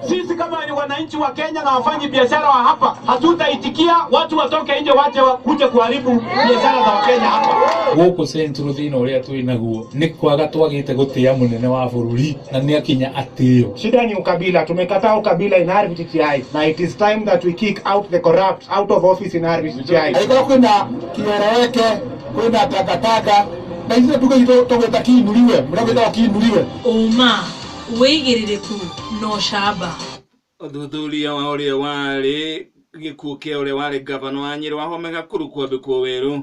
Sisi kama ni wananchi wa Kenya na wafanyi biashara wa hapa, hatutaitikia watu watoke nje waje kuja kuharibu biashara za Wakenya hapa. Gũkũ Central thĩna ũrĩa twĩ naguo nĩ kwaga twagĩte gũtĩa mũnene wa bũrũri na nĩ akinya atĩo. Shida ni ukabila, tumekataa ukabila in RVTTI na it is time that we kick out the corrupt out of office in RVTTI. Angĩkorwo kwĩna kĩereweke, kwĩna takataka na ithuĩ tuge tũgwĩta kiinuriwe, mũrĩa kiinuriwe. Ũma wĩigĩrĩrĩku na ũcamba. Ũthuthuria wa ũrĩa warĩ gĩkuũ kĩa ũrĩa warĩ gavana wa Nyĩrĩ Wahome Gakuru kwambĩkwo werũ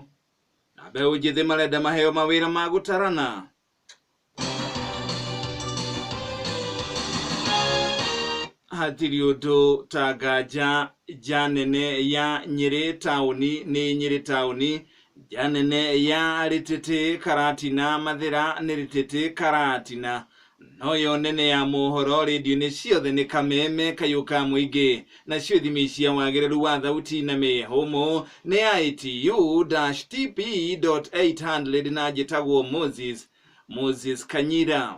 na mbeũ njĩthĩ marenda maheo mawĩra ma gũtarana. Hatirĩ ũndũ ta nganja nja nene ya Nyĩrĩ taũni nĩ Nyĩrĩ taũni, nja nene ya Rĩtĩtĩ Karatina Mathĩra nĩ Rĩtĩtĩ Karatina, noyo nene ya mohoro rĩndiũ-inĩ ciothe nĩ Kameme kayũ ka mũingĩ, nacio ithimi cia wagĩrĩru wa thauti na mĩhũmũ nĩ ITU-TP.800 na njĩtagwo Moses Kanyira.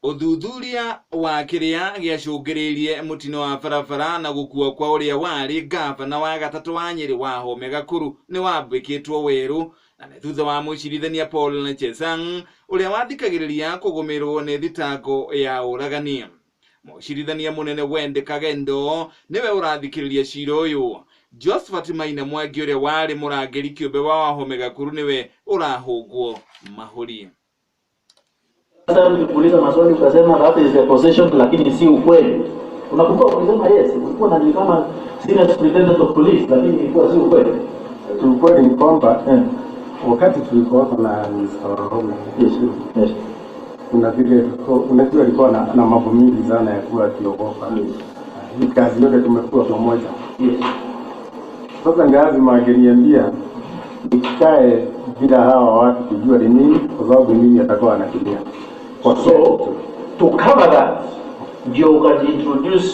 Ũthuthuria wa kĩrĩa gĩacũngĩrĩirie mũtino wa barabara na gũkua kwa ũrĩa warĩ gavana wa gatatũ wa Nyĩrĩ Wahome Gakuru nĩ wambĩkĩtwo werũ na nĩ thutha wa mũcirithania Paul Chesang ũrĩa wathikagĩrĩria kũgũmĩrwo nĩ thitango ya ũragani. Mũcirithania mũnene Wende Kagendo nĩwe ũrathikĩrĩria cira ũyũ. Josephat Maina Mwangi ũrĩa warĩ mũrangĩri kĩũmbe wa Wahome Gakuru nĩwe ũrahũngwo mahũri. Sasa nilikuuliza maswali ukasema that is the possession, lakini si ukweli. Unakumbuka ulisema yes, ulikuwa na kama senior superintendent of police, lakini ilikuwa si ukweli. Ukweli ni kwamba wakati tulikuwa na Mr. Wahome, yes, yes, kuna vile unajua alikuwa na mambo mingi sana ya kuwa akiogopa. Yes. Hii kazi yote tumekuwa pamoja. Yes. Sasa ni lazima angeniambia nikae bila hawa watu kujua ni nini, kwa sababu mimi atakuwa anakimbia. So to cover that, ndio ukajiintroduce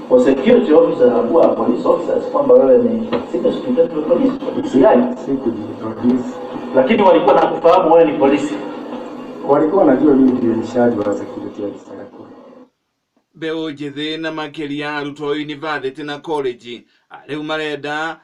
kwa security officer na kuwa police officers kwamba wewe ni senior superintendent of police. Si kujiintroduce. Lakini walikuwa na kufahamu wewe ni polisi. Walikuwa wanajua mimi ndiye mshaji wa security officer. Mbeũ njĩthĩ na makĩria arutwo university na college rĩu marenda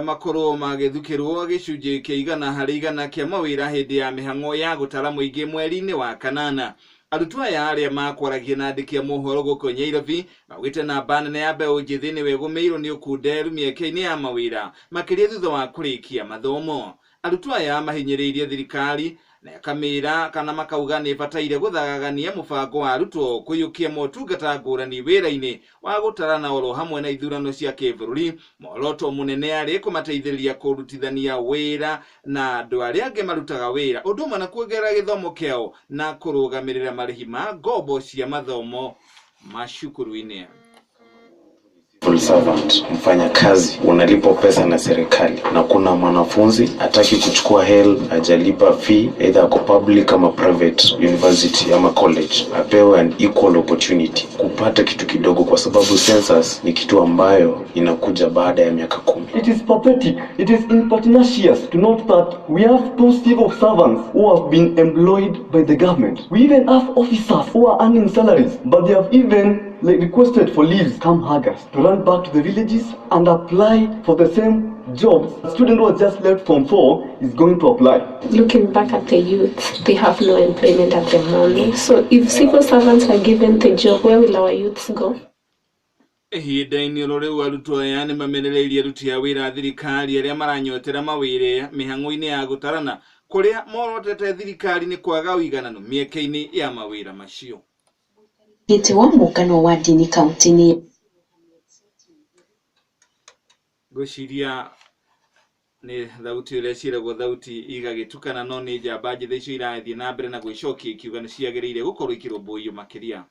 makorwo magĩthukĩrwo gĩcunjĩ kĩa 100% kĩa mawĩra hĩndĩ ya mĩhang'o ya gũtara mũingĩ mweri-inĩ wa kanana. Arutwo aya arĩa makwaragia na andĩki a mohoro gũkũ Nyairobi maugĩte namba nene ya mbeũ njĩthĩ nĩwe ĩgũmĩirwo nĩ ũkunderu mĩeke-inĩ ya mawĩra makĩria thutha wa kũrĩkia mathomo. Arutwo aya mahinyĩrĩirie thirikari na ĩkamĩra kana makauga nĩ ĩbataire gũthagagania mũbango wa arutwo kũiyũkia motungata ngũrani wĩra-inĩ wa gũtarana oro hamwe na ithurano cia kĩbũrũri. Muoroto mũnene arĩ kũmateithĩrĩria kũrutithania wĩra na andũ arĩa angĩ marutaga wĩra ũndũ ũmwe na kuongerera gĩthomo kĩao na kũrũgamĩrĩra marĩhi ma ngombo cia mathomo macukuru-inĩ. Civil servant, mfanya kazi, unalipwa pesa na serikali, na kuna mwanafunzi hataki kuchukua HELB, hajalipa fee either ako public ama private university ama college, apewe an equal opportunity kupata kitu kidogo, kwa sababu census ni kitu ambayo inakuja baada ya miaka 10. It is pathetic, it is impertinacious to note that we have two civil servants who have been employed by the government. We even have officers who are earning salaries, but they have even requested for leaves come August to run back to the villages and apply for the same jobs. A student who has just left Form 4 is going to apply. Looking back at the youth, they have no employment at the moment. So if civil servants are given the job, where will our youths go? Ihinda-inĩ oro rĩu arutwo aya nĩ mamenereirie aruti a wĩra a thirikari arĩa maranyotera mawĩra mĩhang'o-inĩ ya gũtarana kũrĩa morotete thirikari nĩ kwaga ũigananu mĩeke-inĩ ya mawĩra macio. Gĩtĩ wa mũngano wa ndini kaunti-inĩ Ngwĩciria nĩ thauti ũrĩa ciĩragwo thauti igagĩtukana, no nĩ njamba njĩthĩ icio irathiĩ na mbere na gwĩcokia ikiuga nĩ ciagĩrĩire gũkorwo ikĩrũmbũiyo makĩria.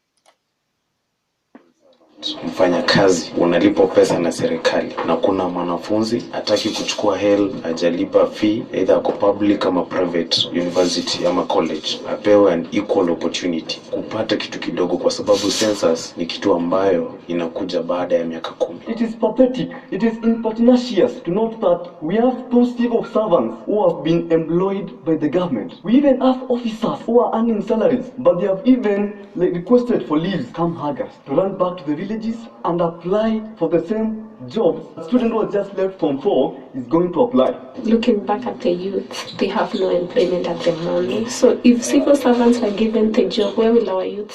Mfanya kazi unalipwa pesa na serikali, na kuna mwanafunzi hataki kuchukua HELB, hajalipa fee, either ako public ama private university ama college, apewe an equal opportunity kupata kitu kidogo, kwa sababu census ni kitu ambayo inakuja baada ya miaka 10. It is pathetic, it is impertinacious to note that we have those civil servants who have been employed by the government. We even have officers who are earning salaries, but they have even requested for leaves come August to run back to the villages and apply for the same jobs. A student who has just left Form 4 is going to apply. Looking back at the youth, they have no employment at the moment. So if civil servants are given the job, where will our youths